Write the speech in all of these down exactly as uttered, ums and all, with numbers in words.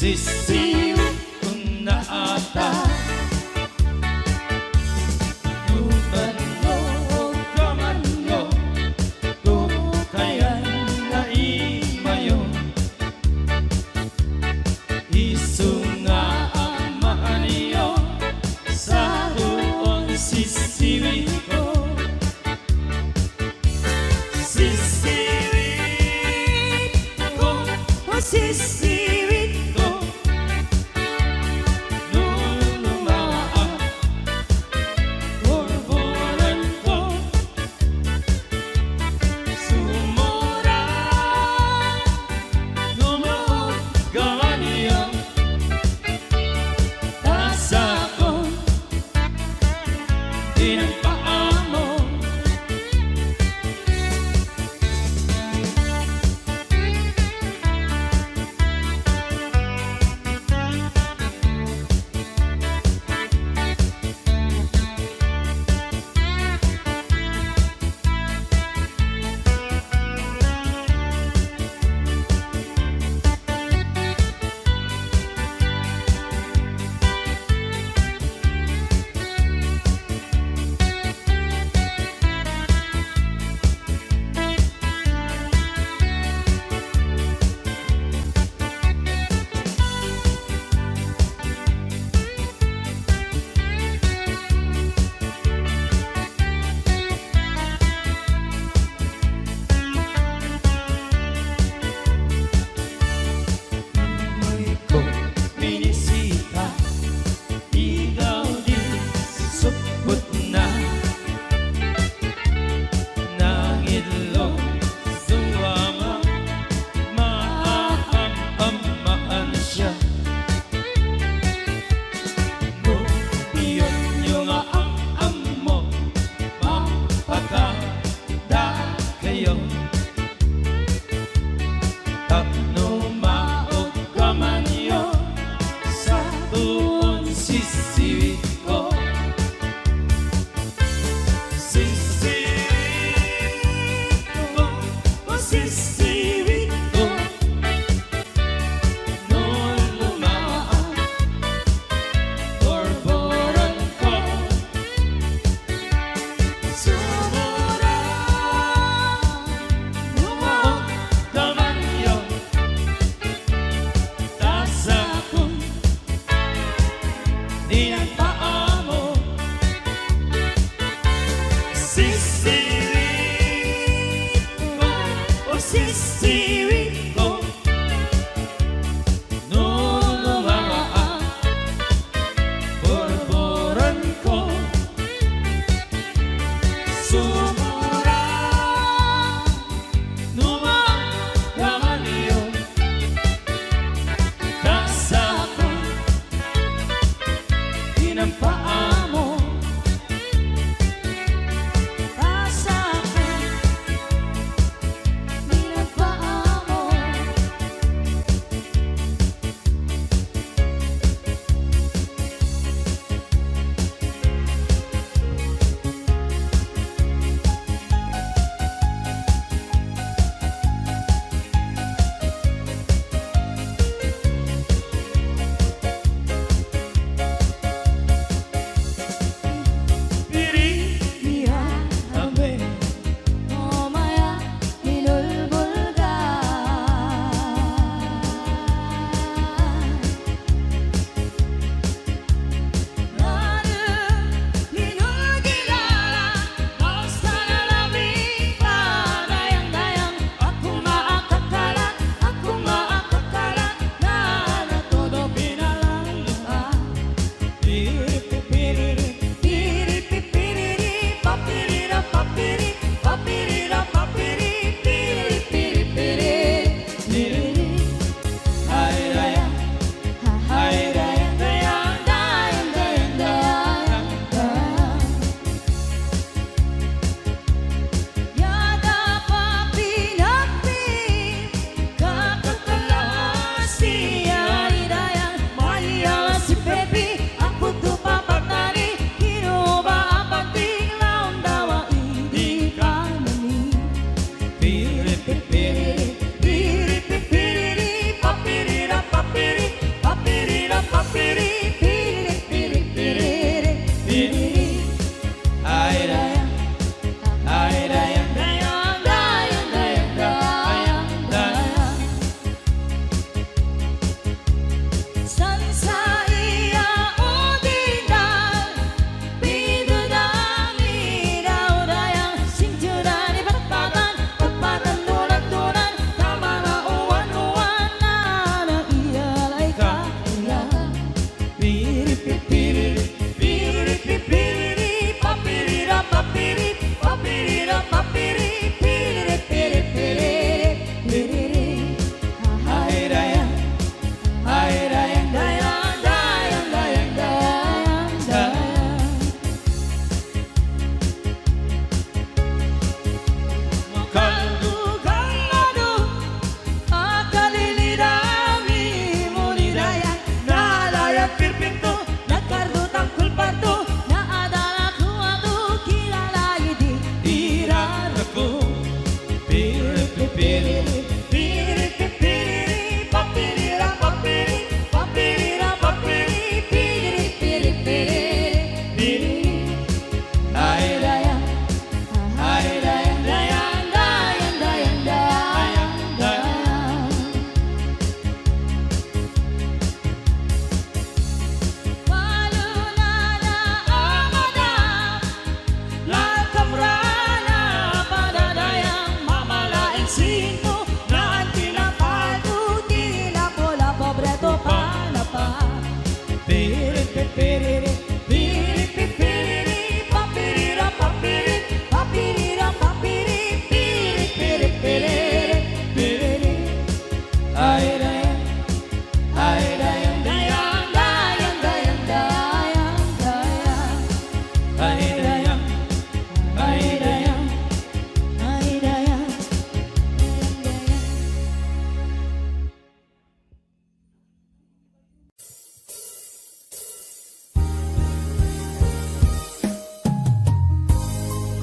Sisiwit unna ata. Tubanno, kamanno, tukayan na imayo. Isu nga amaanyo, saruon sisiwitko. Sisiwitko, o sisiwitko. Nunuma a, purpuranko. Sumura, gumuod, gawaniyo. Tasakon, dinagpaamo.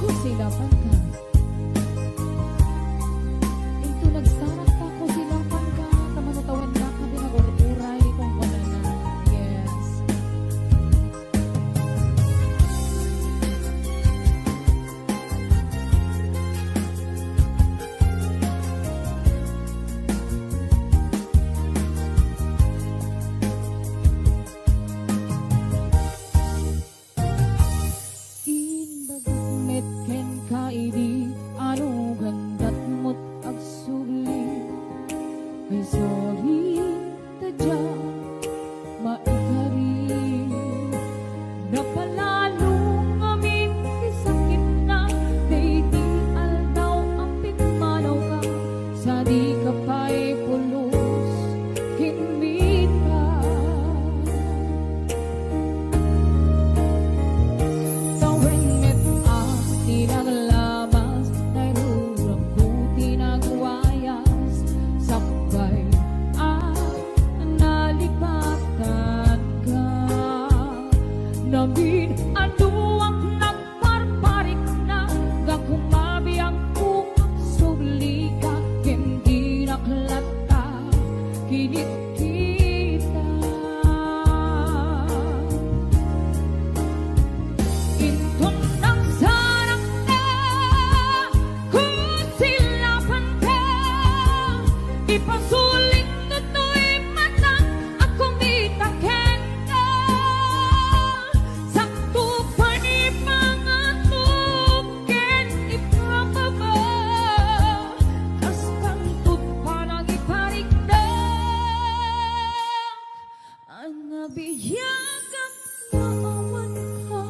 Kusilapan ka. Ito nagsarak ta, kusilapan ka, ta manatawen na ka, pinag-ur-uray, kung wala na. Yes. Imbagak met kenka idi, ano gandatmo't agsubli? Ay, sorry, ta diak maikari. Napalalo ngamin ti sakitna, daydi aldaw a pimmanawka, sadi ka pay pulos ken mita. Tawen met a ti naglabas, nairurabko ti nagwayas, sakbay a nalipatanka. Namin a duak nagparparikna, gapu mabiagko a sublika, ken dinak latta kinitkita. Inton nagsarakta, kusilapanka, ipasuling toy matak a kumita kenka. Sakto pay pangato ken ipababa, kas kanto panangiparikda. Ania biagak nga awan ka.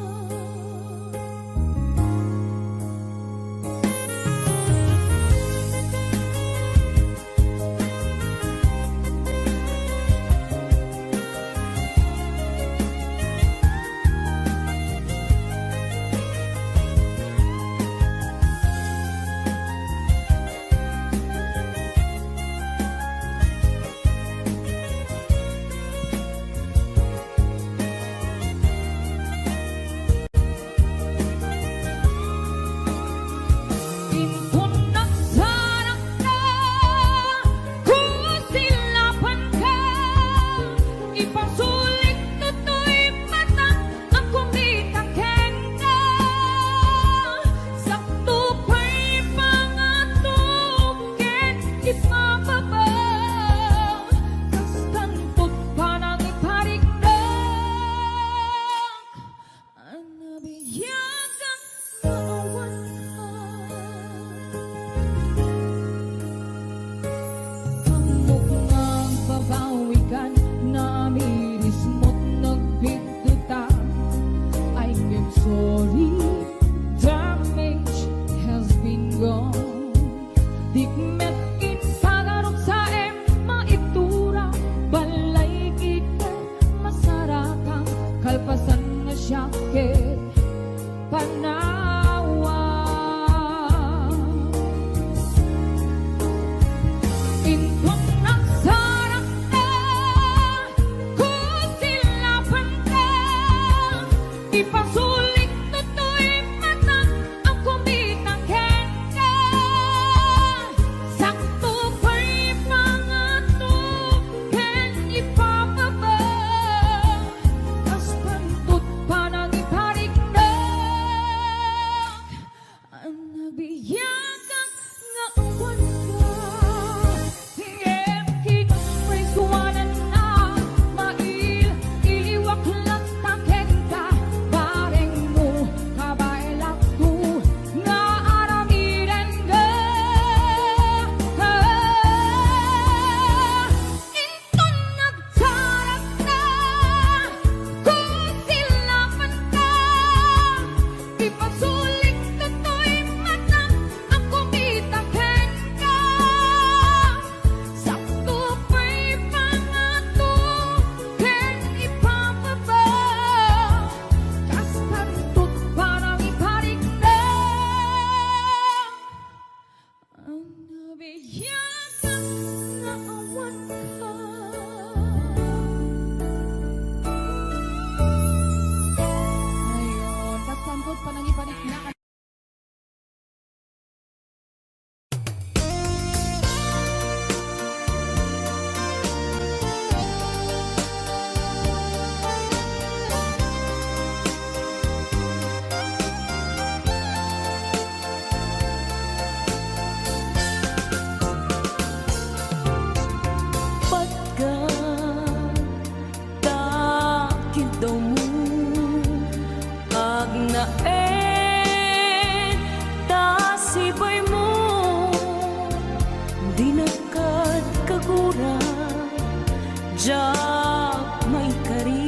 Diak maikari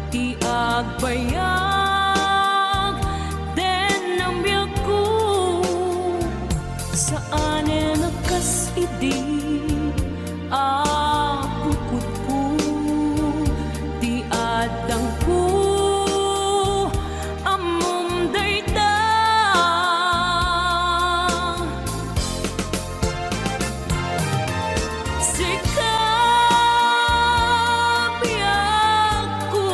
ti agbayag den biagko. Saanen a kas idi a pukotko ti addangko. Ammom dayta. Sika, biagko,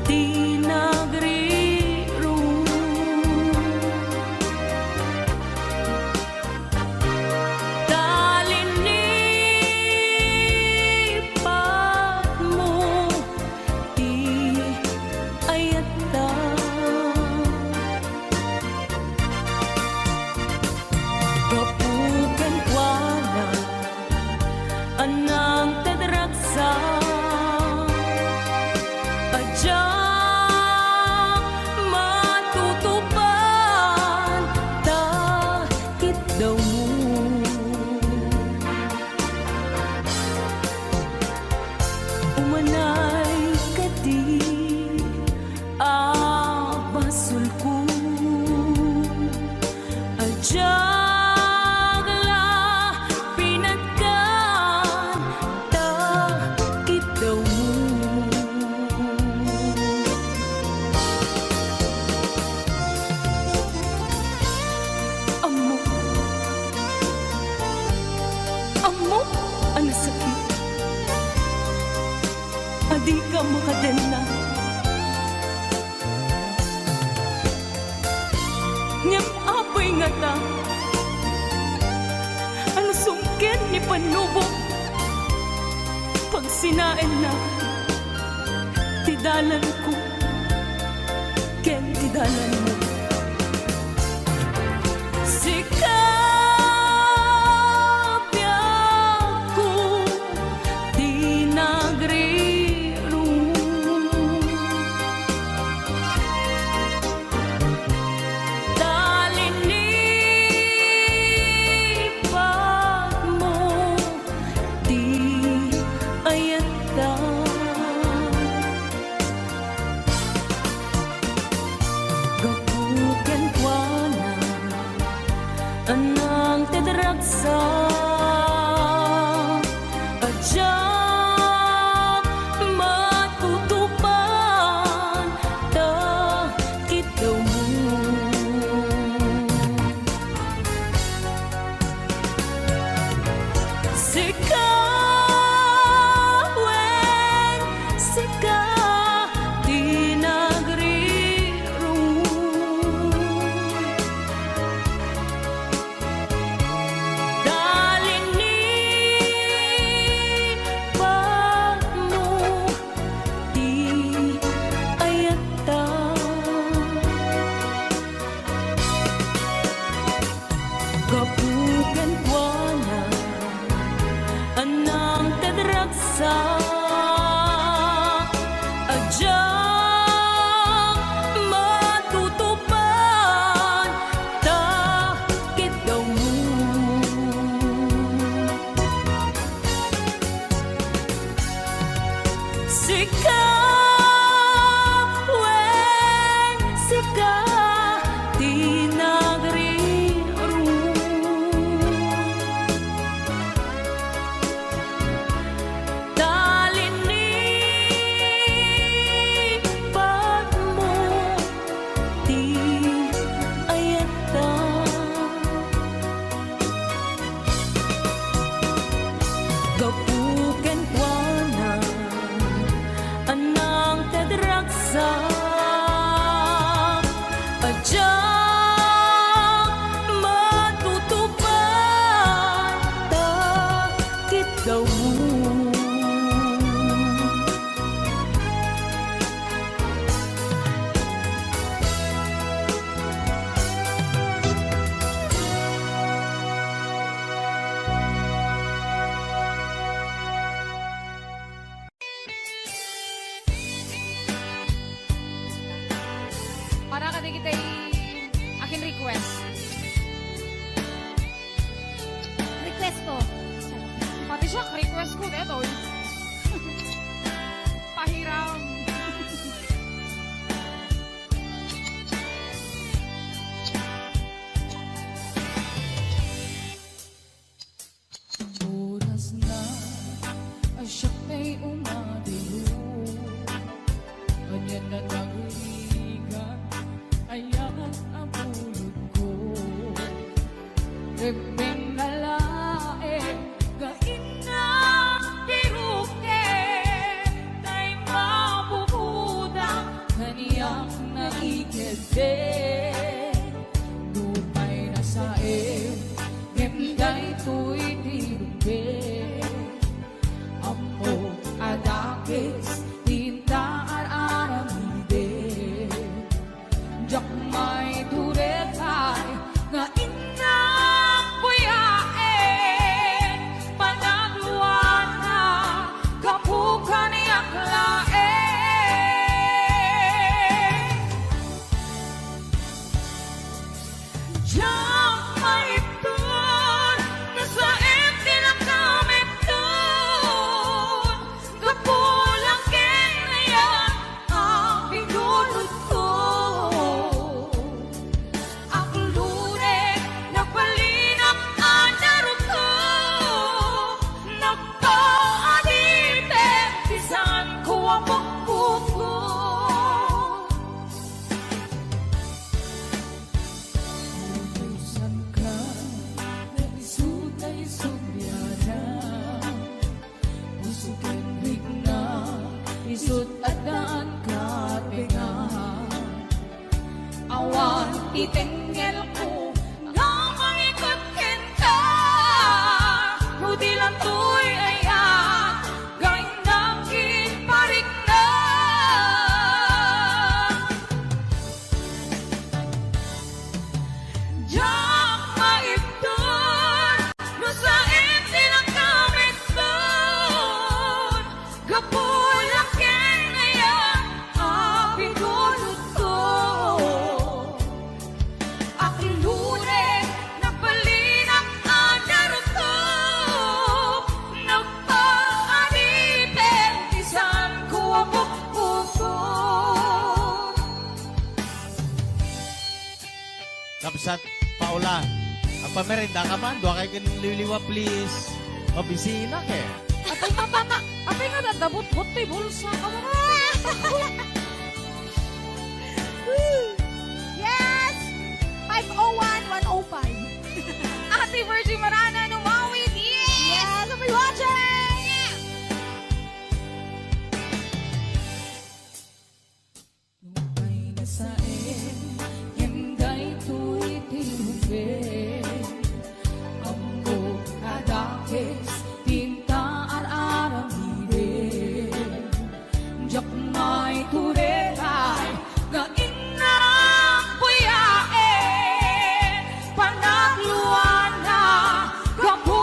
ti nagrirong. Ta linipatmo ti ayatta. Gapu kenkuana, anang tedragsa, a diak matutupan ta kiddawmo. Umanay kadi a basolko, a diak la pinatgan ta kiddawmo. Ammok, ammok a nasakit a dika makadenna. Ngem apay ngata a no sungked ni pannubok, pagsinaenna ti dalanko ken ti dalanmo. Sika, biagko, ti nagrirong. Ta linipatmo ti ayatta. Gapu kenkuana, anang tedragsa, a diak matutupan ta kiddawmo. Sika, wen, sika ti nagrirong. Ta linipatmo ti ayatta. Gapu kenkuana, anang tedragsa, a diak matutupan ta kiddawmo. Sika, wen, sika ti nagrirong. Ta linipatmo ti ayatta. Gapu kenkuana, anang tedragsa, a diak matutupan ta kiddawmo. Para kadagiti akin request. Request ko. Pati Request ko detoy. Pahiram. Oras na a siak tay umadiyo. Ania nga nagrigat, ayan a pulotko. Rebbeng na laeng nga innak ti rukel, tay mabubuda, kaniak naikedde. Nupay nasaem, ngem daytoy ti rumbeng. Ammok a dakes ti inta ar-aramidek. Diak maiturekay nga innak buyaen, panagluana gapu kaniak laeng. Diak maipton, nasaem ti nakamitton, gapu la ken ayan a pinulotko. Aklorek, nagbalinak a narukto, nagpaadipek ti sanko a pukpukko. Utusanka nga isu tay subliana. Puso ken rikna, isut' addan kapengan. Awan ti tengngelko nga mangikut kenka, no di lantoy ayan nga innak kin parikna. Diak maipton, no saem ti nakamitton, gapu la ken ayan a pinulotko. Aklorek, nagbalinak a narukto, nagpaadipek ti sanko a pukpukko. Kabsat Paula, agpamerenda ka man, dua kay ken liwliwa, please. Mabisina ke. Apay nga tana, apay nga dadabot-bot ti bulsa. Awan. Yes! Five oh one, one oh five. Ate Virgie Marana, numawit. Yes! Yes, happy watching! Nupay nasaem, ngem daytoy ti rumbeng. Ammok a dakes ti inta ar-aramidek. Diak maiturekay nga innak buyaen, panagluana gapu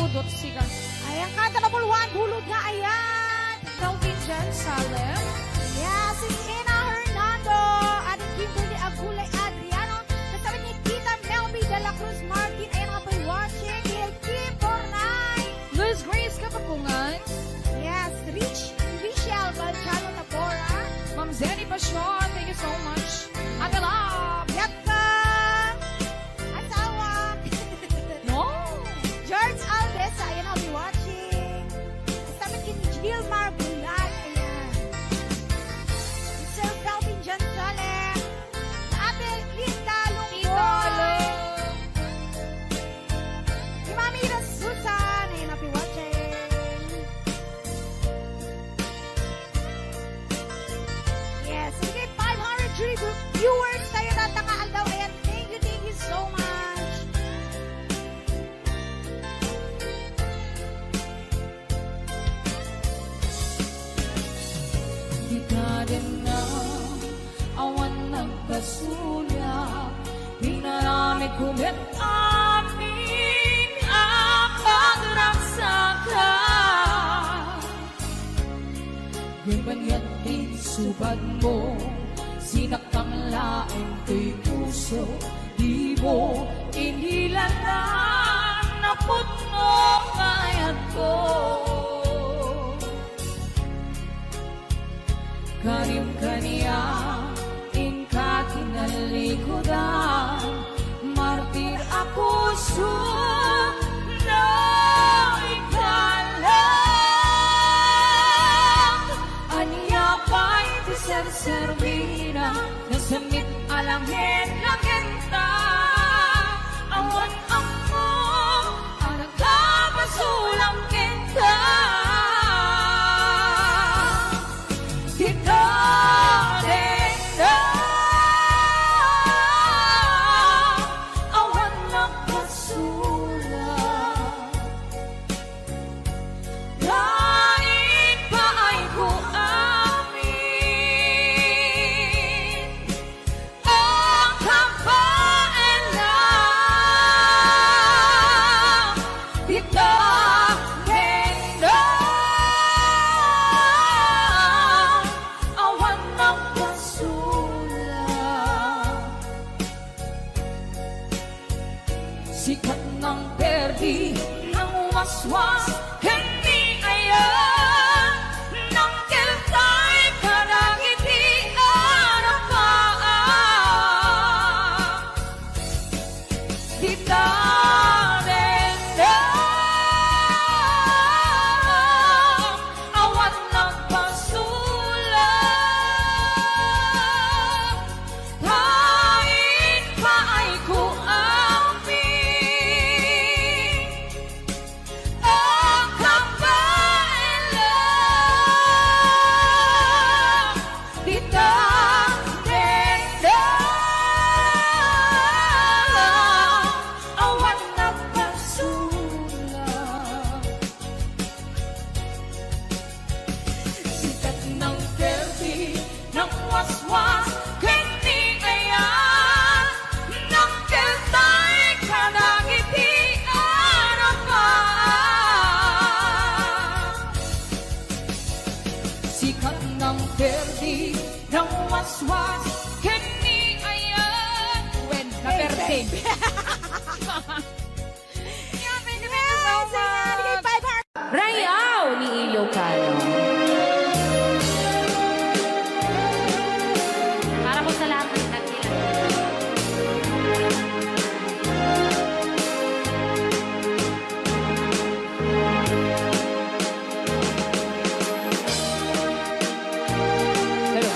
Dot sigan. Ayan, kanta number one, bulod nga ayan. Kelvin Jan Salem. Yes, it's Ina Hernando. Addie Kimberly Agulay Adriano. Kasama ni Tita Melby de la Cruz Martin. Ayan, nga pa'y watching. Lil Kim Bornay. Luz Grace Kapapungan. Yes, Rich, Richelle Balchano Tabora. Ma'am Zenny Pasion, thank you so much. Ate Love. Yatka. Asawa. No. George Alves, ayan, I'll be watching. Kasama ni Gilmar Bulag, ayan. Sir Calvin John Salem. Ate Linda Lungboy. Tita Lung. Ni Mami Rose Susan, ayan, I'll be watching. Yes, sige, five hundred Julie bu-, viewers tayo na tanga aldaw. Ayan, thank you, thank you so much. Di ka din na awan nagpasula, pinaramid ko met amin a pagragsakan. Ngem aniat insubad mo, sinaktan laeng toy puso, di mo inilanan a pudno nga ayatko. Karim kaniak, inka kinalikudan, martir a puso, no ikalag. Ania pay ti serserbina, nasemmit a langen-langenta, awan ammo a nagapasulang kenka. Dita dengdeng, awan nagpasula. Lain paay ko amin. Ang kabaelan, dita dengdeng, awan nagpasula. Sikat nang perdi, nang waswas, ken ni ayan, nang keltay kadagiti arapaan. Dita dengdeng, awan nagpasula. Lain paay ko amin. Ang kabaelan, dita dengdeng, awan nagpasula. Sikat nang perdi, nang waswas, ken ni ayan, nang keltay kadagiti arapaan. Sikat nang perdi, nang waswas, ken ni ayan. Wen, naperdi. Thank you, thank you so much. Rayaw ni Ilocano. Para po sa lahat ng nagkilala. Hello.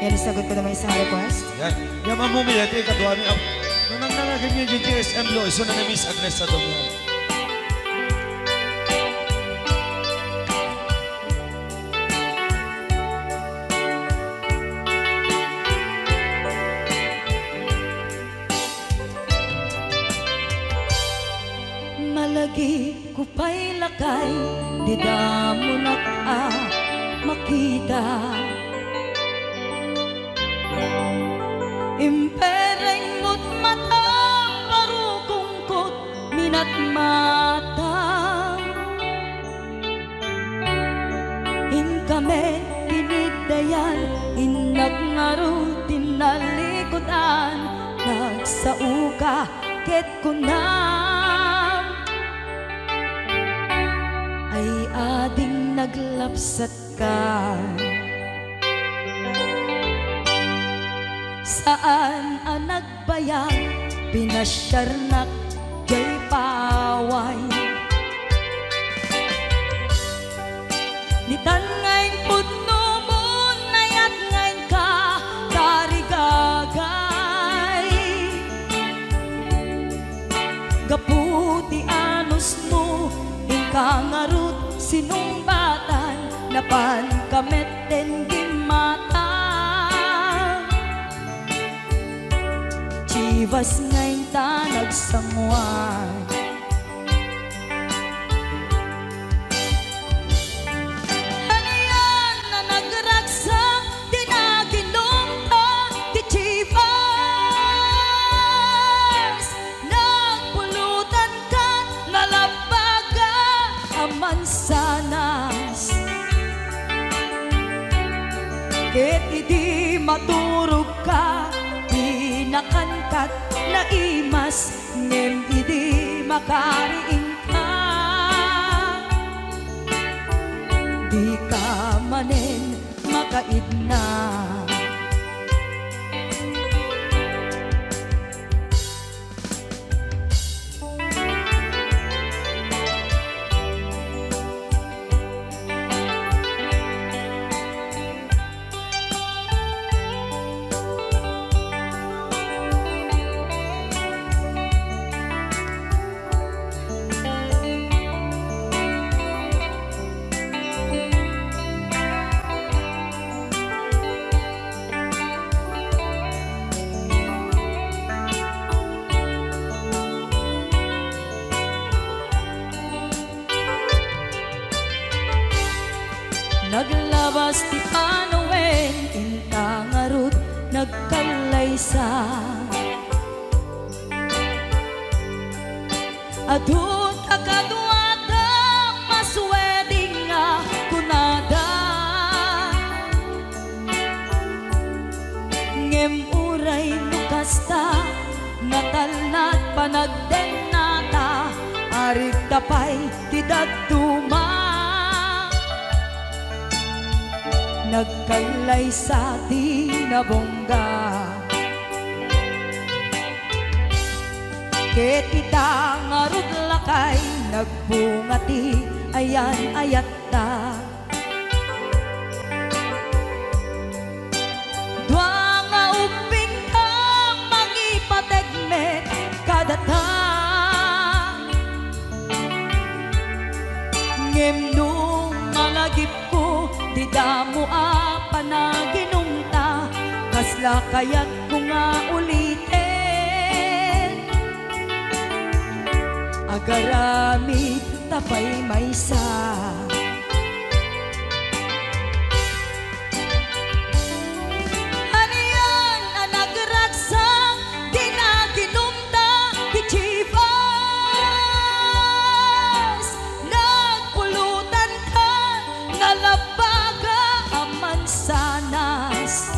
Yan, isagot ko naman isang request. Yan. Yan, Ma'am Mumi, ito yung kaduami. Ang nanang nangagin niya yung G S M Lo, iso na ni Miss Agnes sa Domingo. Malagip ko pay lakay, dida monak a makita. Impereng mo't matam, parukongkot minatmata. Inkami pinigdayan, innak ngarud ti nalikudan, nagsaoka ket kunam, ay ading naglapsatka. Saan a nag- bayag, pinasiarnak jay paway. Ditan nga impudnomon, nayat nga inka tarigagay. Gapu ti anusmo, inka ngarud sinungbatan, napanka met den gimmata. Chivas nga inta nagsanguan. Anian a nagragsak ti naginumta ti Chivas. Nagpulutan kat nalabbaga a mansanas. Ket idi maturogka, dinakan kat naimas, ngem idi makariingka, dika manen makaidna. Naglabas ti panawen, inta ngarud nagkallaysa. Adu ta kaduada, maswedding a kunada. Ngem uray no kasta, natalnat panagdennata, arigta pay ti dadduma. Nagkallaysa ti nabungga. Ket ita ngarud lakay, nagbunga ti ayan-ayatta. Dua nga ubbingta, mangipateg met kadata. Ngem no malagipko ti damo a panaginumta, kasla kayatko nga uliten. Agaramid ta pay maysa. Anian a nagragsak ti naginumta ti Chivas, nagpulutan kat nalabbaga a mansanas.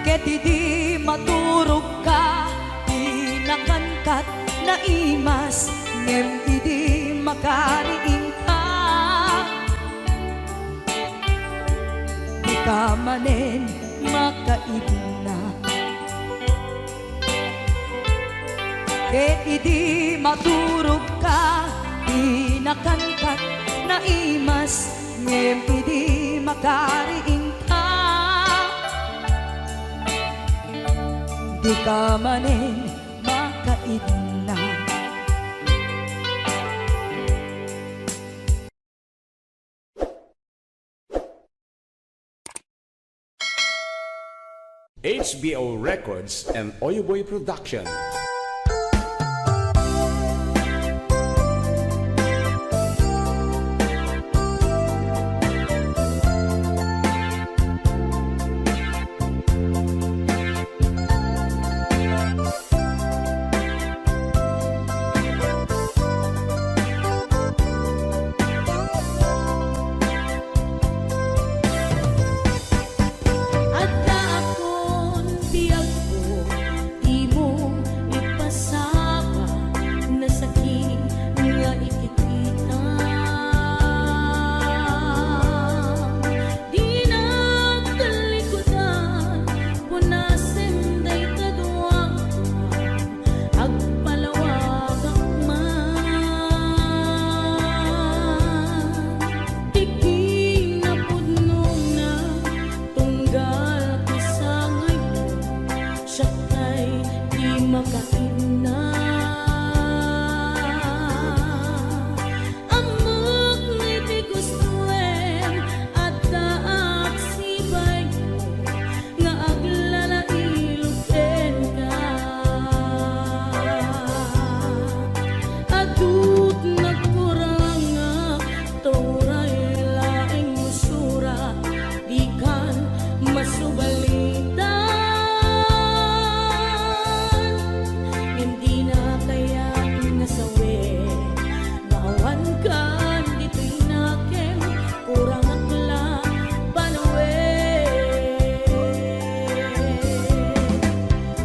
Ket idi maturogka, dinakan kat naimas, ngem idi makariingka, dika manen makaidna. Ket idi maturogka, dinakan kat naimas, ngem idi Kariingka, dika manen makaidna. H B O Records and Oyoboy Production. Adda akon biagko, dimo ipasapa, nasakit nga ikikita. Dinak talikudan, punasen dayta duaka, agpalawagak man. Ti kinapudnona, tunggal kasangaymo, siak tay ti makaidna. Ammok nga iti gustoem, addaak sibaymo nga aglalailog kenka. Adut nagkurangak, ta uray laeng musura, dikan masubalitan. Ngem dina kayat nga sawen, nga awankan ditoy nakem, kurangak la panawen.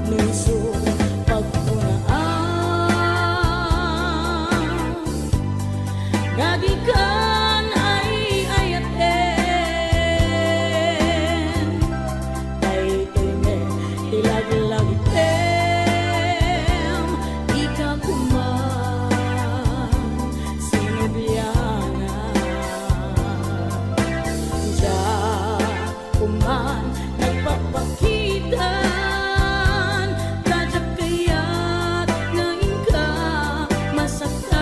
No isu pagkunaan, nga dikan ay-ayaten. Daytoy met ti laglagipem, dika koma sinublianan. Diak koma nagpakpakitan, ta diak kayat nga inka masaktan.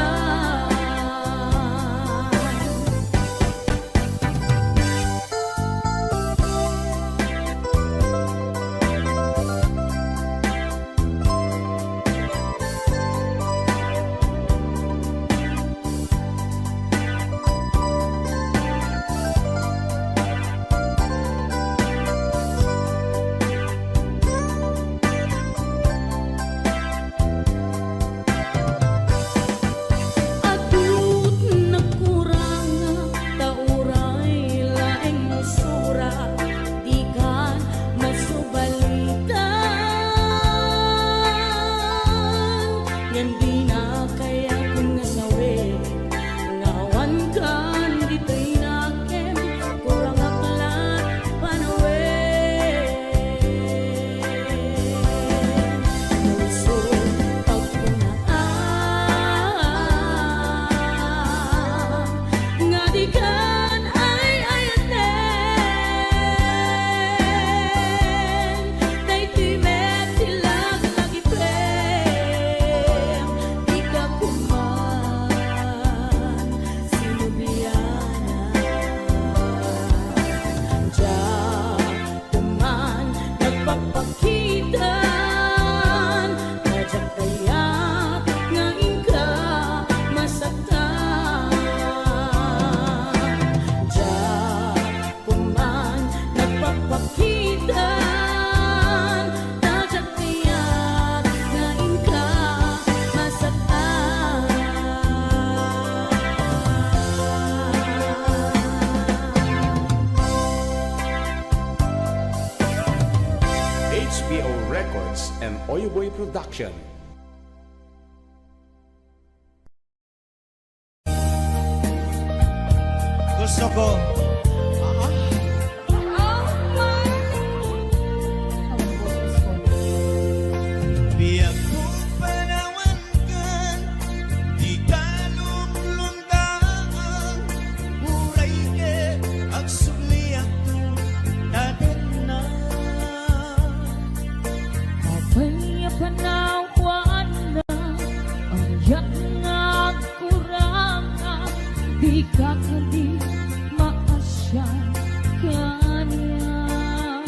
Adut nagkurang, ta uray laeng musura, dikan masubalitan. Ngem dina kayat nga sawen, nga awankan ditoy nakem, kurangak la panawen. Isu pagkunaan, nga dikan ay-ayaten. Daytoy met ti laglagipem, dika koma sinublianan. Diak koma nagpakpakitan, ta diak kayat nga inka masaktan. Diak koma nagpakpakitan, ta diak kayat nga inka masaktan. H B O Records and Oyoboy Production. Gusto ko. Ah. Biag ko panawankan, di ka lumlumdaan, uray ket agsubli Maasian kaniak.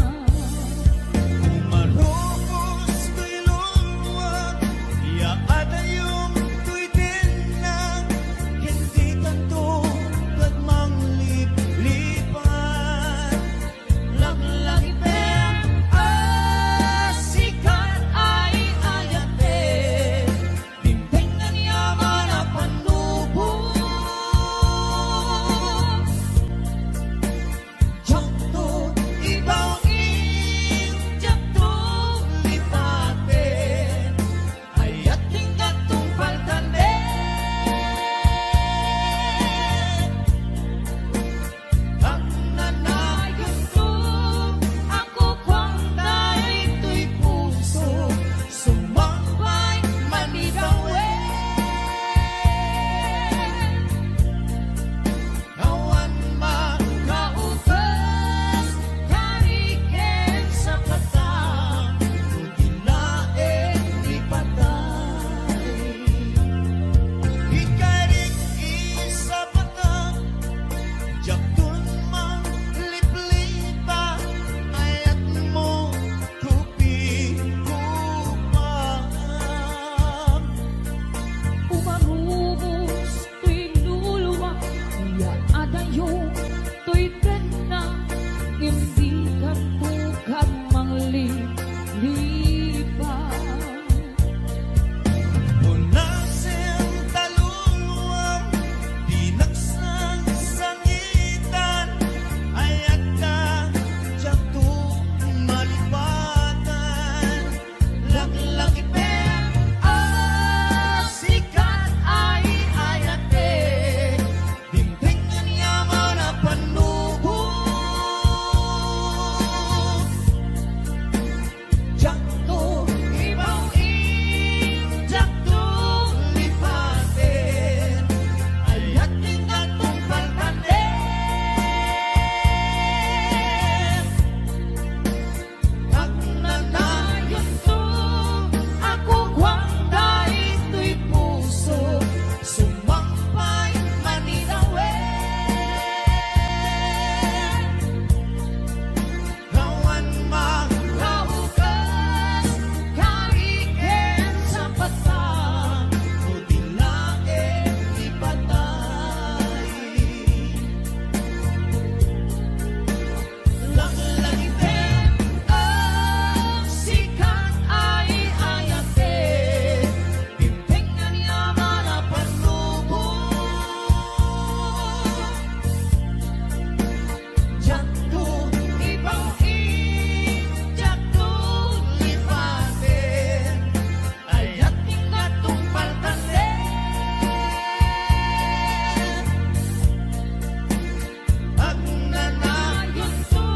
Umarubos toy luluak, ya adayom toy tennak, ken dikanto kad mangliplipat. Laglagipem a sikan ay ayatek, dimteng aniaman a panubos. Diakto ibaw-in, diakto lipaten, ayat ken gatong paltanen. Agnanayonto a kukuam daytoy puso, sumangpay manigawen. Awan makaugas, kari ken sapata, no di laeng ni patay. Ikarik isapata, diakton mangliplipat, ayatmo kupikupam. Umarubos toy luluak, ya adayom toy tennak, ngem dikanto kad mangliplipat. Punasen ta luluam, dinak sangsangitan, ayatka diakto malipatan. Laglagipem a sikan ay ayatek, dimteng aniaman a panubos. Diakto ibaw-in, diakto lipaten, ayat ken gatong paltanen. Agnanayonto a kukuam daytoy puso, sumangpay manigawen. Awan makaugas, kari ken sapata, no di laeng ni patay. Laglagipem a sikan ay ayatek, dimteng aniaman a panubos. Diakto ibaw-in, diakto lipaten, ayat ken gatong paltanen. Agnanayonto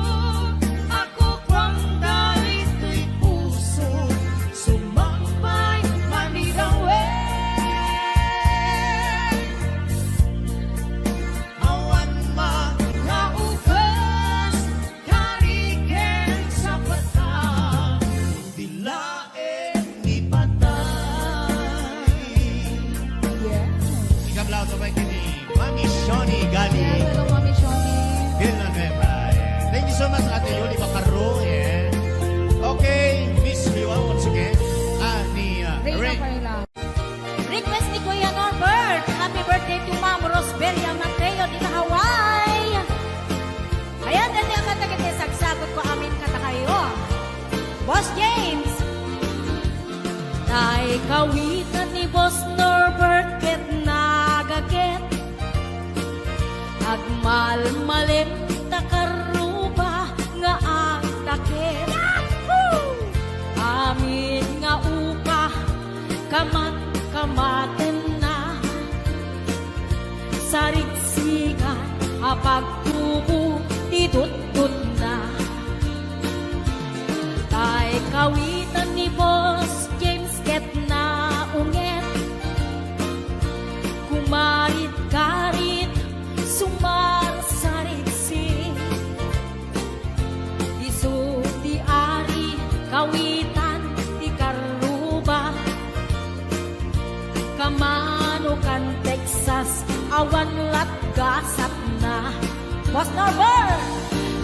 a kukuam daytoy puso, sumangpay manigawen. Awan makaugas, kari ken sapata, no di laeng ni patay. Yes. Ikablaw to by kini Mami Shoni gali. Yes, hello, Mami Shoni. Villanueva. Thank you so much, Ate Yoli Bacarro. Yeah. Okay, Miss Liwa once again. Ah, ni, ah, Reyna Rey. Carla. Request ni Kuya Norbert. Happy birthday to Ma'am Rosbelia Mateo dita Hawaii. Ayan, dati ang kanta ket sagsagutko amin kadakayo. Boss James. Tay kawitan ni Boss Norbert ket nagaket. Agmalmalem ta karruba nga agtaket. Amin nga upa, kamat-kamatenna. Sarigsigan a pagtubo ti tututna. Tay kawitan ni Boss James ket naunget. Kumarit-karit, sumarsarigsik. Isu ti ari, kawitan ti karruba. Kamano kan Texas, awan lat gasatna. Boss Norbert!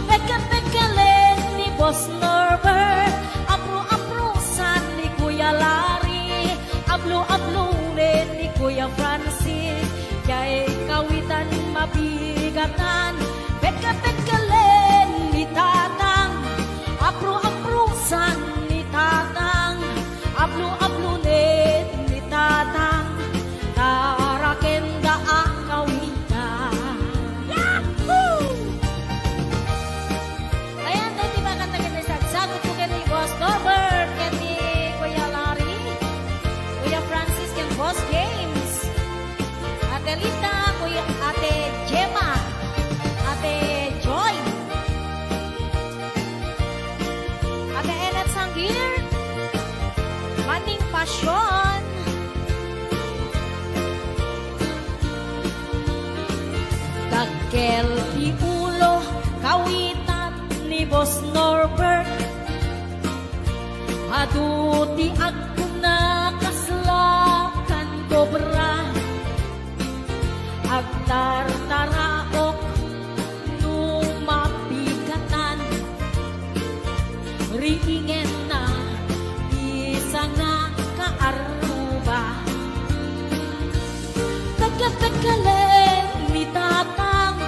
Pekpekelen ni Boss Norbert, apro-aprosan ni Kuya Larry, ablo-ablonen ni Kuya Francis, diay kawitan mabigatan. Pekpekelen ni Tatang, apro-aprosan ni Tatang, ablo-ablonen ni Tatang, taraken da a kawitan. Yahoo! Ayan, daytoy makanta ken ni Sagsagot ko ken ni Boss Norbert, ken ni Kuya Larry, Kuya Francis, ken Boss James, Ate Lita, Kuya, Ate Gemma, Ate Joy, Ate Ennet Sangir, Manning Pasyon, Dakkel ti ulo, kawitan ni Boss Norbert. Adu ti agkuna kasla kan kobra. Agtartaraok no mapigatan. Riingenna ti sangakaarruba. Pekpekelen ni Tatang,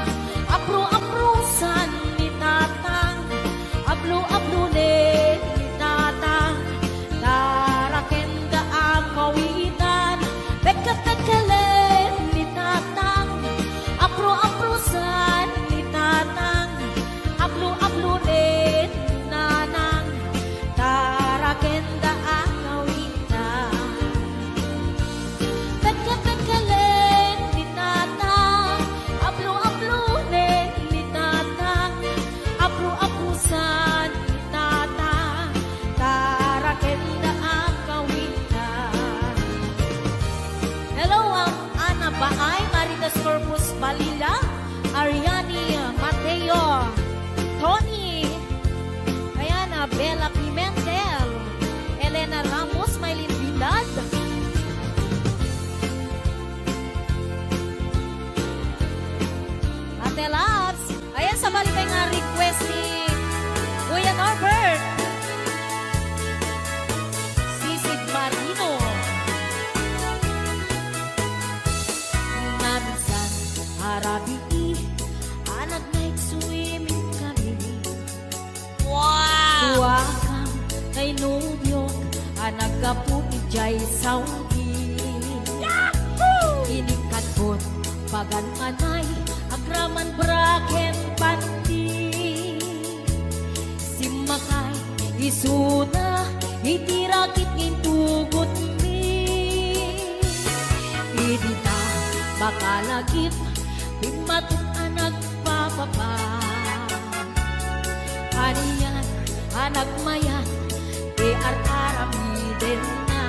apro-aprosan ni Tatang, ablo-ablonen ni Tatang, taraken da a kawitan. Pekpekelen ni Tatang, apro-aprosan ni Tatang, ablo-ablonen ni Nanang, taraken da a kawitan. Pekpekelen ni Tatang, ablo-ablonen ni Tatang, apro-aprosan ni Tatang, taraken da a kawitan. Hello, um, Ana Baay, Marites Corpus Balila, Ariani Mateo, Tony, ayan, ah, Bella Pimentel, Elena Ramos, Maylin Vidal, Ate Labs. Ayan, sabali pay nga request ni Kuya Norbert. Sisid Marino. Nga minsan a rabii a nag-night swimming kami. Wow! Suakam kay nobiok a naggapu idiay Saudi. Yahoo! Inikadkot pagan anay agraman bra ken panty. Simmakay isuna iti rakit nga intugotmi. Idi ta makalagip, bimmatok a nagpapapa. Anian a nagmayat ti ar-aramidenna.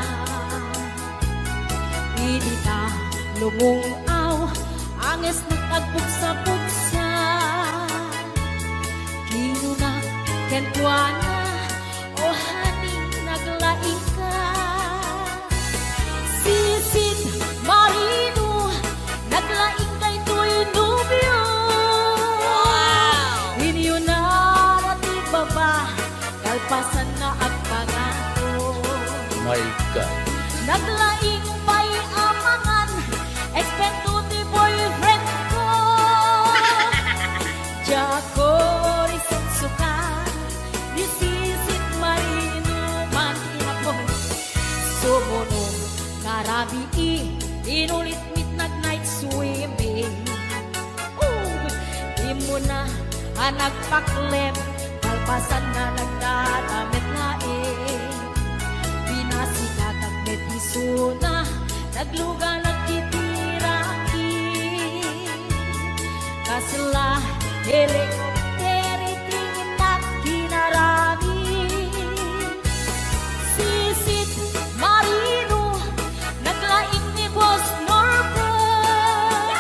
Idi ta lumung-aw, angesnak agbugsa-bugsa. Kinuna kenkuana, "O honey, naglaingka." Sisid Marino, naglaing daytoy nobio. Wow! Inyunana ti baba, kalpasanna agpagato. My God. Naglaing pay a mangan, eksperto ti boyfriend ko. Diakon isuksuka, ni Sisid Marino man ti apo. Sumuno nga rabii, inulit mit nag-night swimming. Immuna a nagpaklem, kalpasanna nagdadamit laeng. Pinasikatak met isuna, nagluganak iti rangit. Kasla helikopter iti innak kinarami. Sisid Marino, naglaing ni Boss Norbert.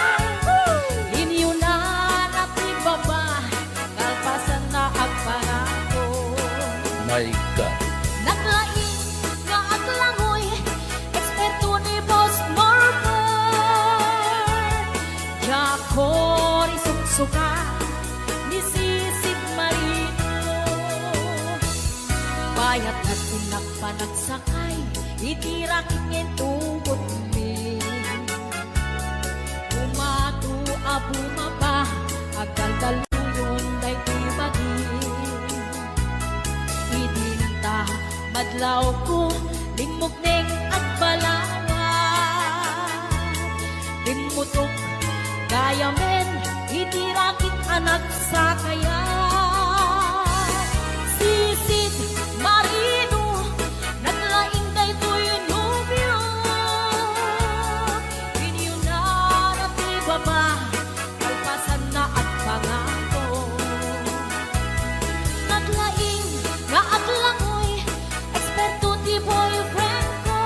Inyunana ti baba, kalpasanna agpagato. My God. Naglaing nga aglangoy, eksperto ni Boss Norbert. Diakon isuksuka, Kayat nga tinakpan agsakay iti rakit nga intugotmi. Bumato a bumaba, agdaldaluyon daytoy bagi. Idinta, madlawko, limmukneng agbalawa. Rimmutok, gayamen, iti rakit a nagsakaya. Sisid Marino, naglaing daytoy nobio. Inyunan ti baba, kalpasanna agpangako. Naglaing nga aglangoy, eksperto ti boyfriend ko.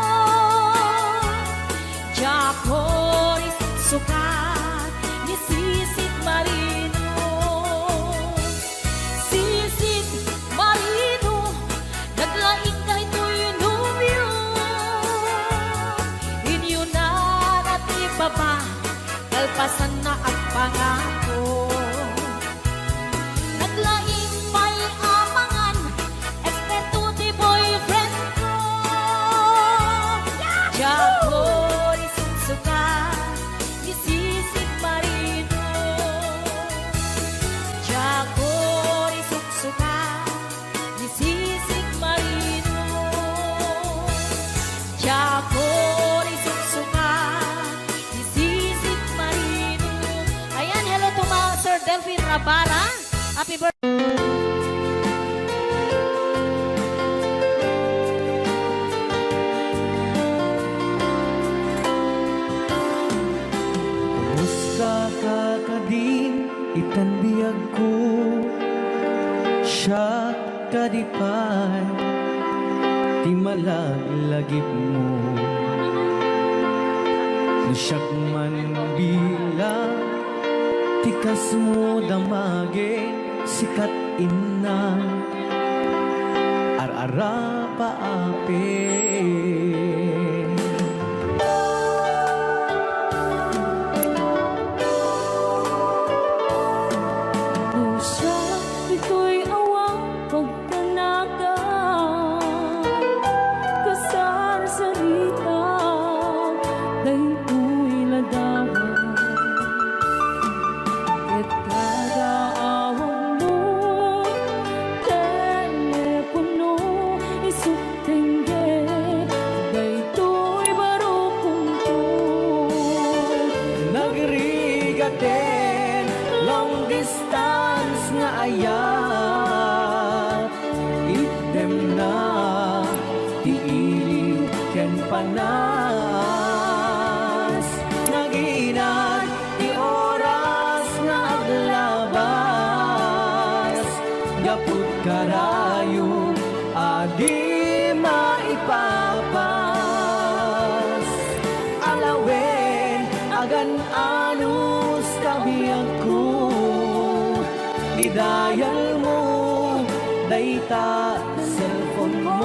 Diak risuksukat ni Sisid Marino. Sisid Marino, naglaing daytoy nobio. Inyunan ti baba, kalpasanna agpangako. Naglaing pay a mangan, eksperto ti boyfriend ko. Diak risuksukat ni Sisid Marino. Diak risuksukat ni Sisid Marino. Diak risuksukat ni Sisid Marino. Ayan, hello to mga Sir Delphine Rabara. Happy birthday. Kumusta ka kadin itan biagko? Siak kadi pay ti malaglagipmo. No siak man bilang ti kasmo, damagen sikat inna, ar-arapa apay. No siak ditoy awan pag- Kanagan, kasarsarita, daytoy ladawan. Ket kada awagmo, telepono, isut tenggel, daytoy barukongko. Nagrigaten, long distance nga ayat. Itdemna ti iliw ken panas. Naginat ti oras nga aglabas. Gaput karayo a di maipapas. Alawen, agan-anos ta biagko. Idayalmo dayta cellphone mo.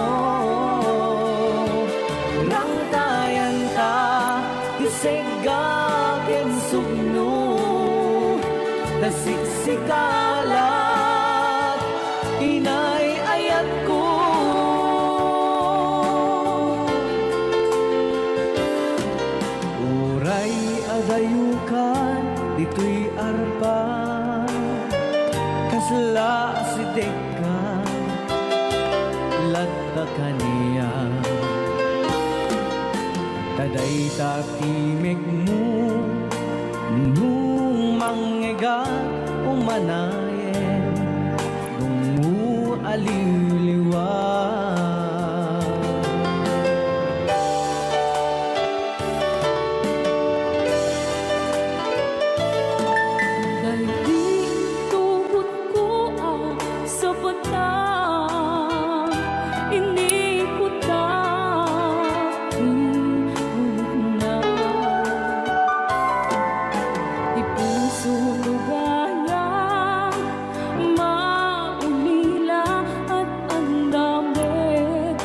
Rangtayanta ti segga ken sugno. Ta siksika laeng inay-ayatko. Uray adayokan ditoy arpa, kasla asidegka latta kaniak. Ta dayta ti mekmo, no mangngegak umanayen, dungngo a liwliwa. Daydi tugot ko a sapatang inikutak ti gulokna. Ti puso ko gayam maulila, at andam met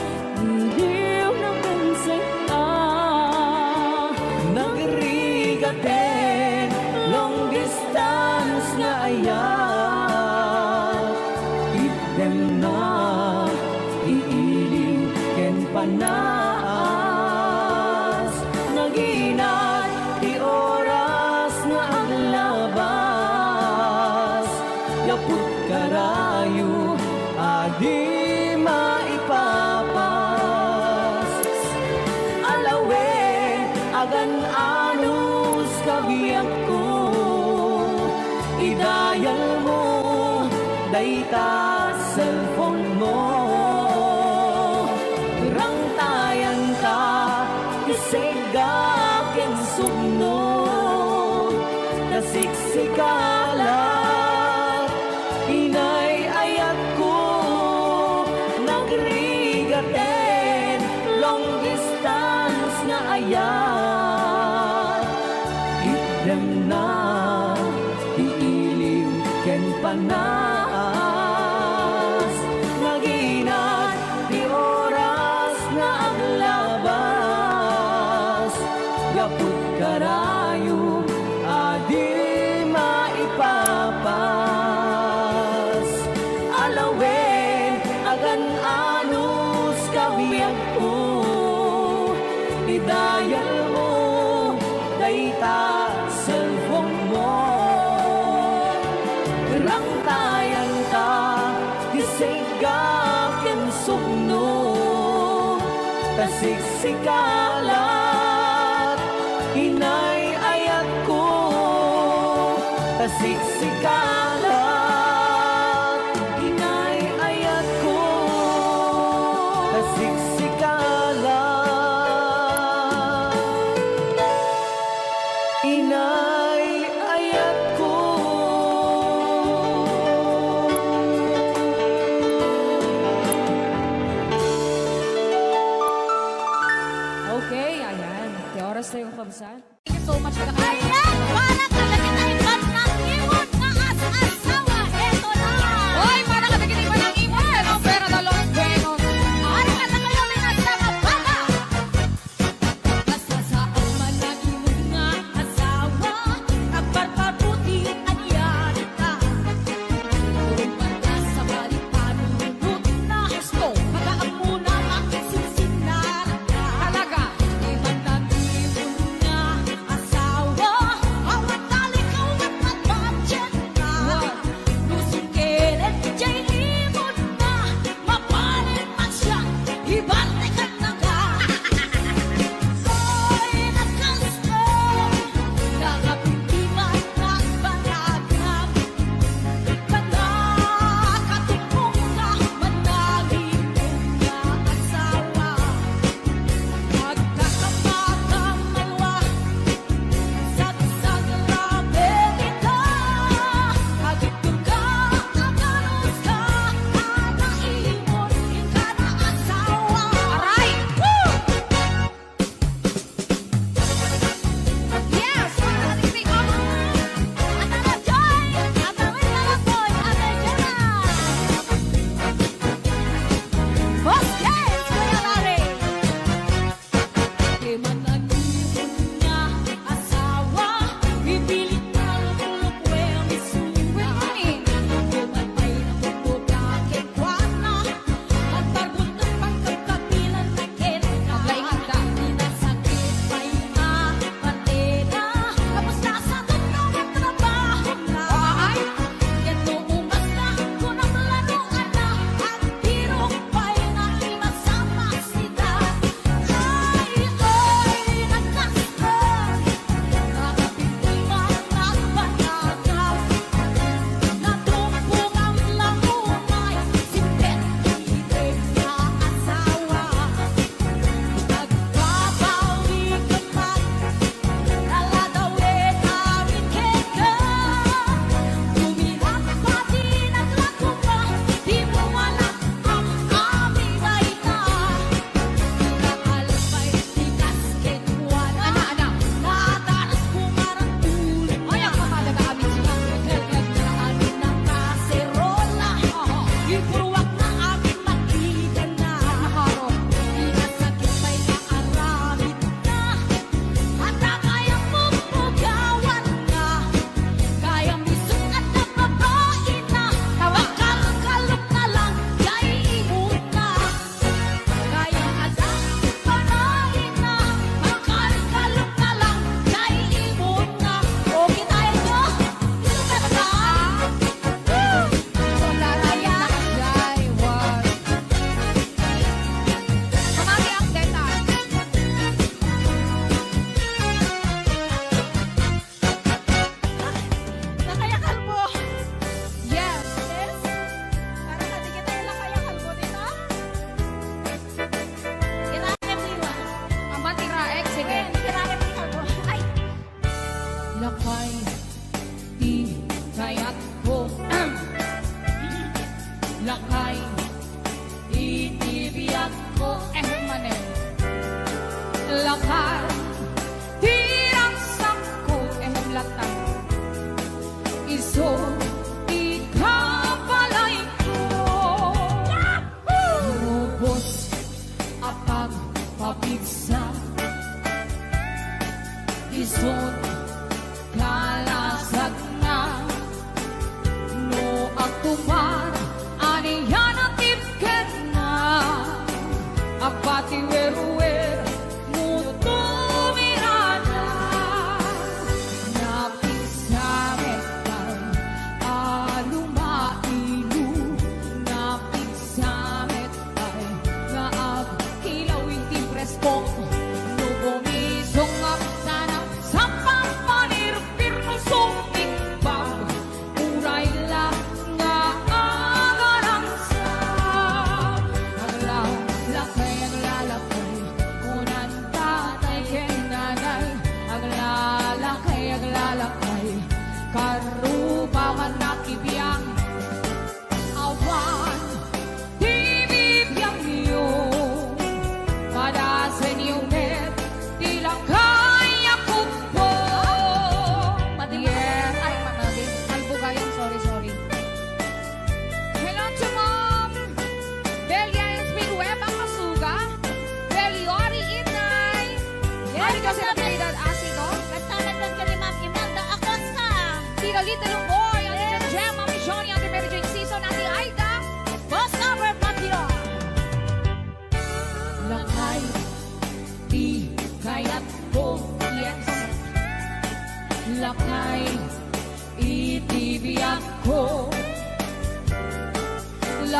iliw na ken seg-a. Nagrigaten long distance nga ayat. Itdemna ti Gaput karayo a di maipapas. Alawen, agan-anos kabiagko, idayalmo dayta cellphone mo. Rangtayan ta ti sigga ken sugno, ta siksika laeng, inay ayatko, nagrigaten long distance nga ayat. Itdemna ti iliw ken panas, naginat ti oras nga aglabas, gaput karayo a di maipapas. Alawen, agan-anos kabiagko, idayalmo dayta cellphone mo. Rangtayan ta ti sigga ken sugno, ta siksika laeng, inay ayatko, ta siksika laeng, inay ayatko, ta siksika laeng, inay ayatko. Okay, ayan. Ti oras tayo, kabsat. Thank you so much, Kaka. Ayan! Para talaga tayo pagkakimon nga as-as sa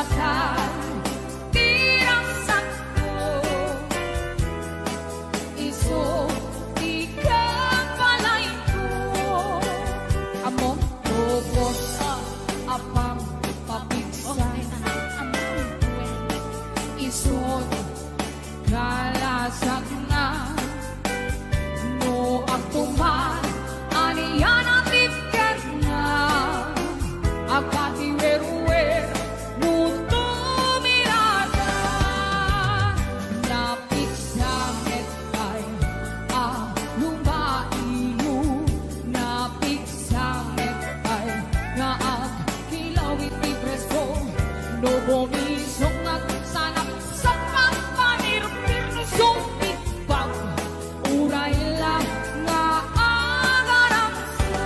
Ti rasanko, isu ti kabalayko. Ammom, tubos a pampapigsa. Isu ti kalasakna. No agtuman, ania ti pikierna? Agpatiwerwer no tumirada. Napigsa met pay a lumaiyo, napigsa met pay nga agkilaw iti presko. No bumisong agsanap sa pagpanirpir no sumigbag, uray la nga agarangsa.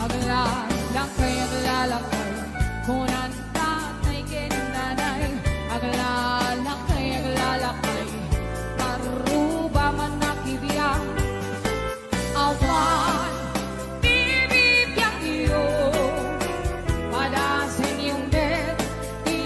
Aglalakay, aglalakay, kunan tatay ken nanay. Aglalakay, aglalakay, paruba man a kibiang. Awan ti bibiangyo, padasenyo met ti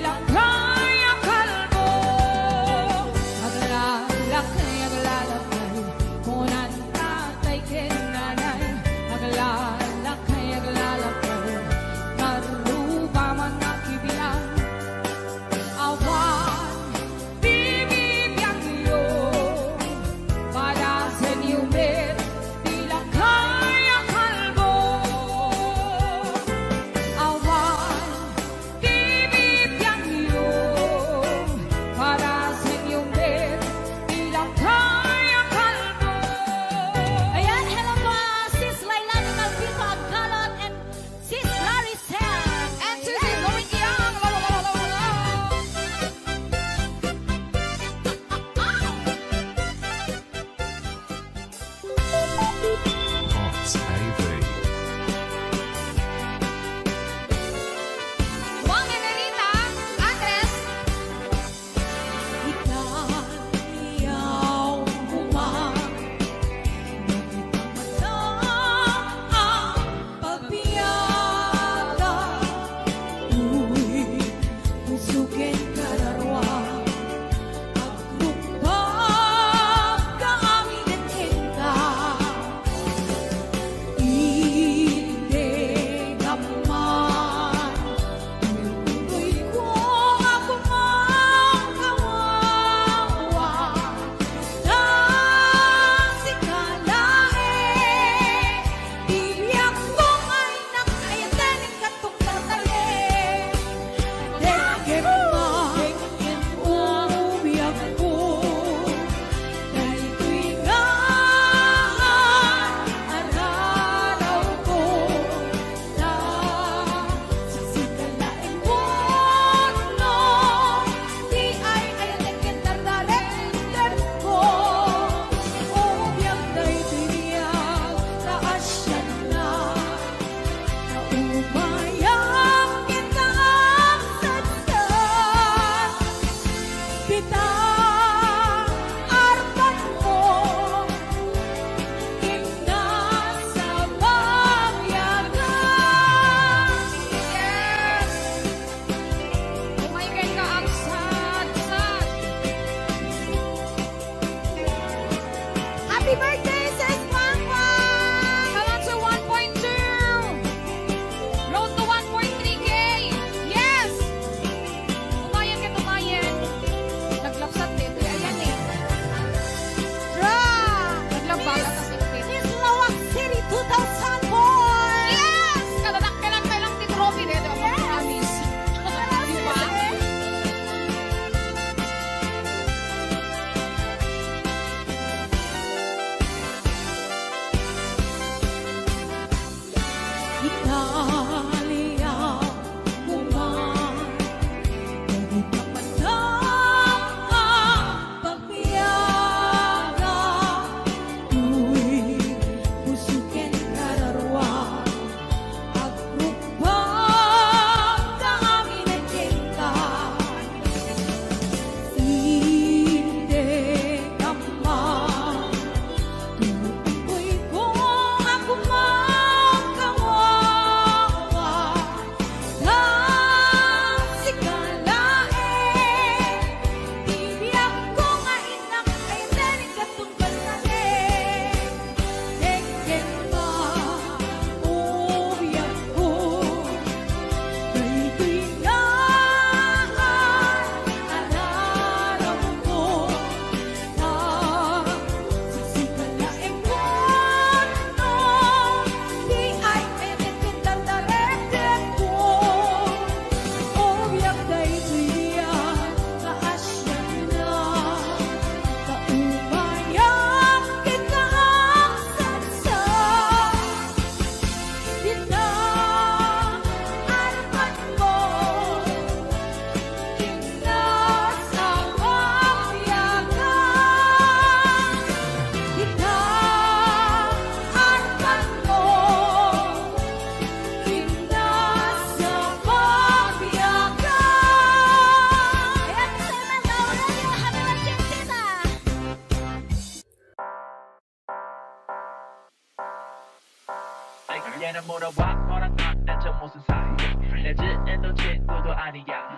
society. 내 주인도 친구도 아니야.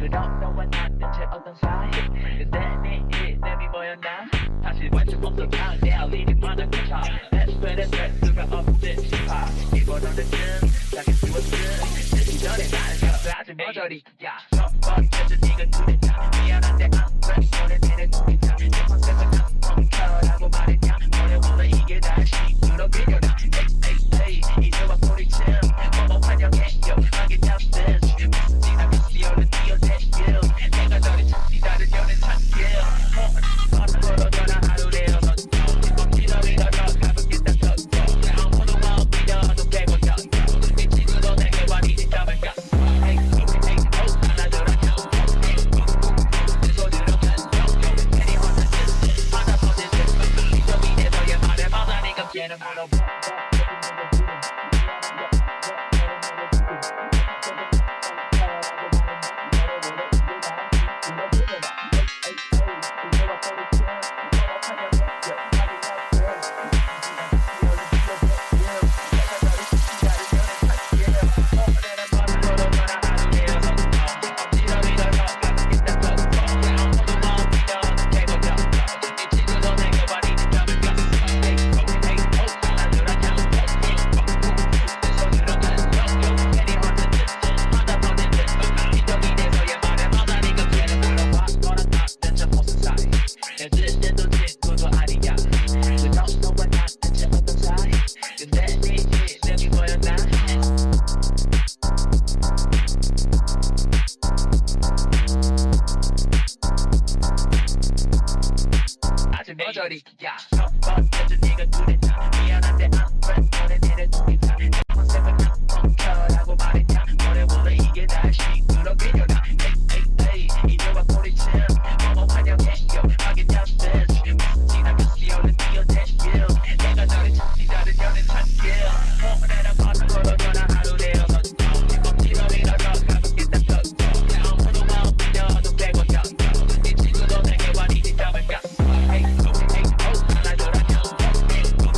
We don't know what not 대체 어떤 사이. 근데 네 이름이 뭐였나? 사실 관심 없어. 내 할 일이 많아. 그저 내 스스로의 수가 없지 싶어. 이번 오늘은 자기 주었음. 내 시절에 나를 감싸지. 모조리 야, 첫 번째 네가 눈에 나. 미안한데 I'm ready. 너를 내내 눈이 나. 내 컨셉은 안 멈춰라고 말했냐. 너의 원래 이게 날 시끄러워. 그려라. Hey, hey, hey. 이제 와 소리쳐. 뭐 환영해. 요, 하게 잡듯. 지나가 시험을 뛰어내. 요, 내가 너를 찾기 다른 여는 찾게. 어, 바로 걸어 전화하루래요. 너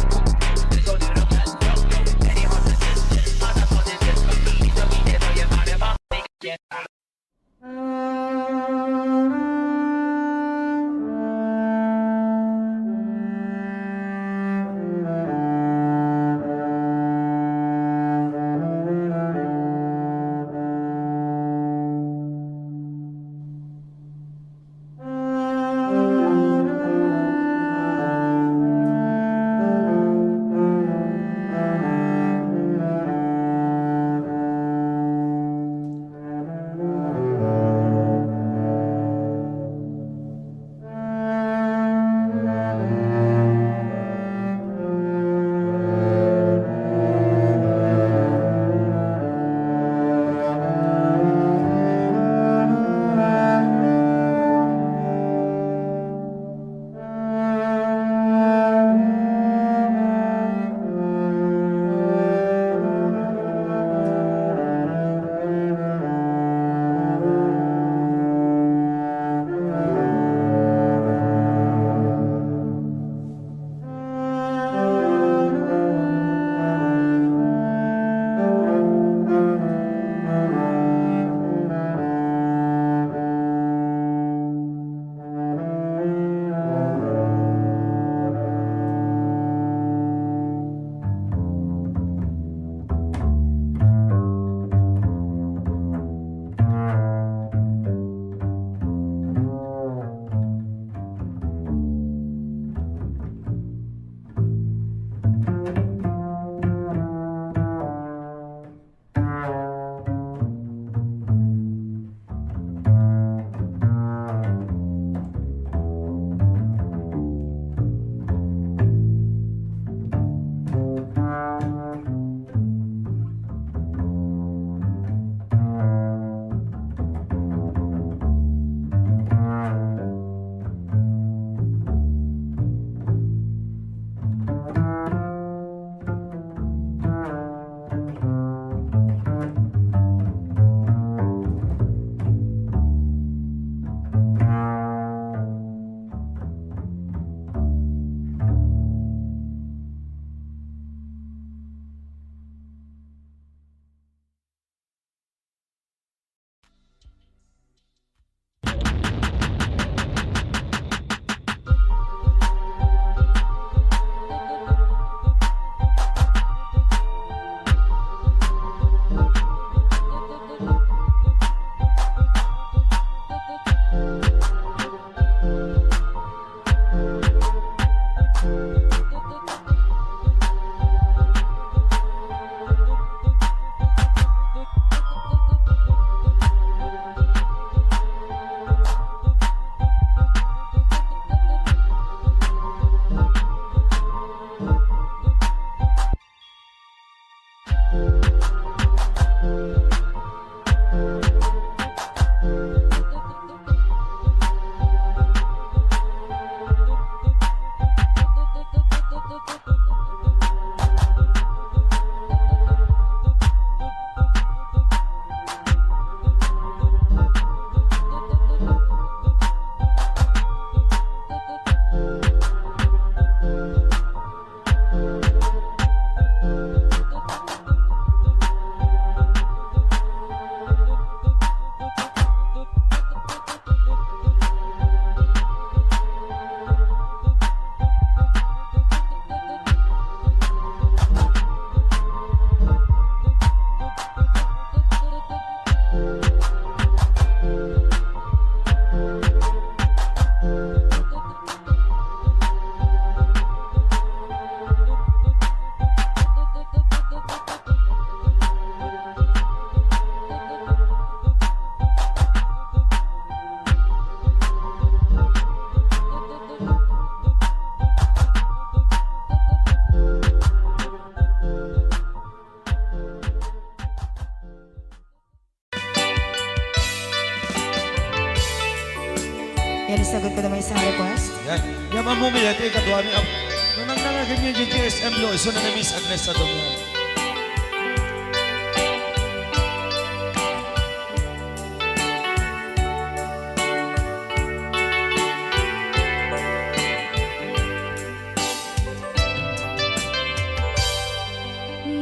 Ready, sagot ko naman sa request. Yan. Yan, Ma'am Mumi, ito ikaduami. Am-, nung nangnangagan niya yung G S M Lo, iso na na Miss Agnes sa Domingo.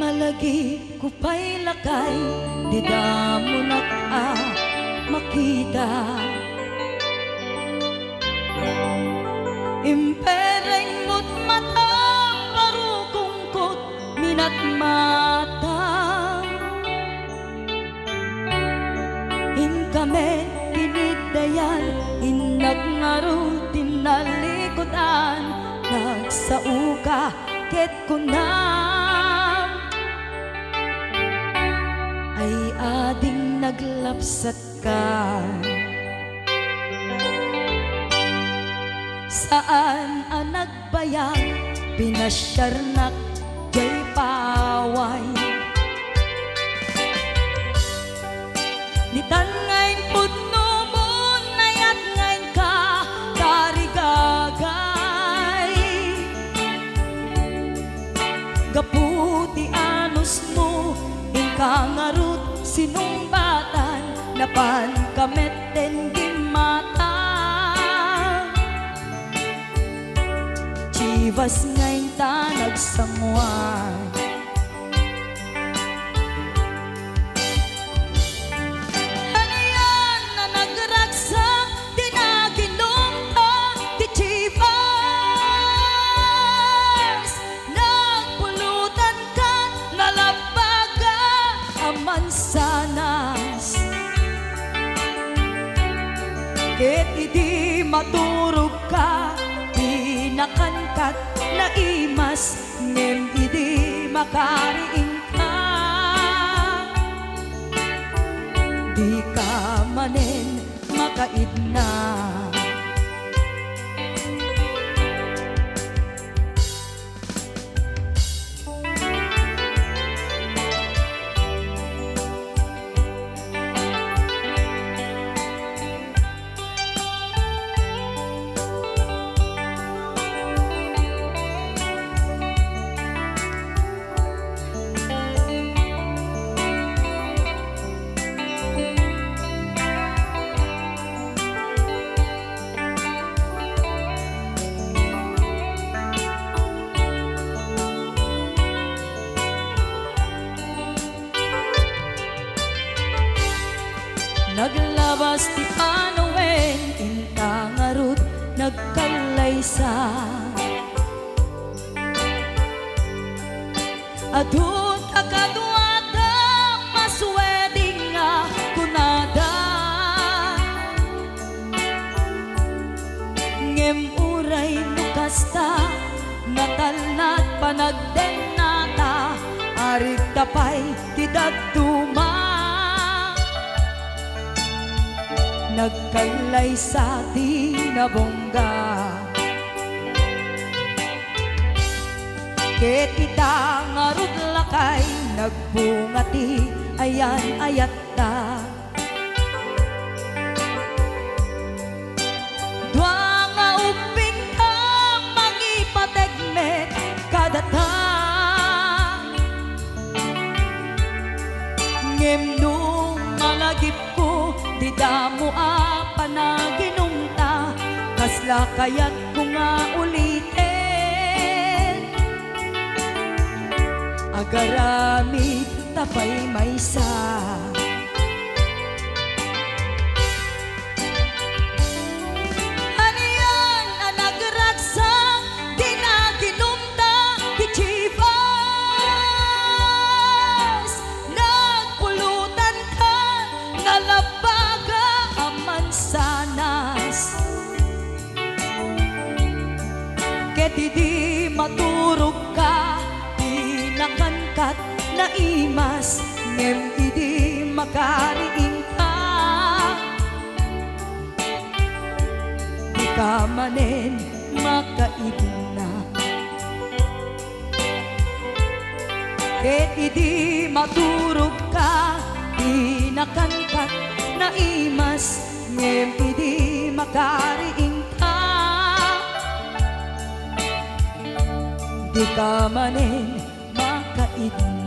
Malagip ko pay lakay, di damonak a makita. Impereng mo't matam, barukongko't minatmata. Inka met kiniddayan, innak ngarud ti nalikudan, nagsaoka ket kunam, ay ading naglapsatka. Saan a nagbayag, pinasiarnak jay paway. Nitan nga impudnomon, nayat nga inka tarigagay. Gapu ti anusmo, inka ngarud sinungbatan, napanka met ten gimmata. Chivas nga inta nagsanguan. Anian a nagragsak ti naginumta ti Chivas? Nagpulutanka, nalabbaga a mansanas. Ket idi maturogka, pinakankat naimas, ngem idi makariingka, dika manen makaidna. Naglabas ti panawen, inta ngarud nagkallaysa. Adu ta kaduada, maswedding nga kunada. Ngem uray no kasta, natalnat panagdennata, arigta pay ti dadduma. Nagkallaysa ti nabungga. Ket ita ngarud lakay, nagbunga ti ayan-ayatta. Dua nga ubbingta, mangipateg met kadata. Ngem no malagipko, di damo a panaginumta, kasla kayatko nga uliten. Agaramid ta pay maysa. Anian a nagragsak ti naginumta ti Chivas? Nagpulutanka, nalabbaga a mansanas. Ket idi maturogka, pinakankat naimas, ngem idi makariingka, dika manen makaidna. Ket idi maturogka, pinakankat naimas, ngem idi makariing Ika manen makaidna.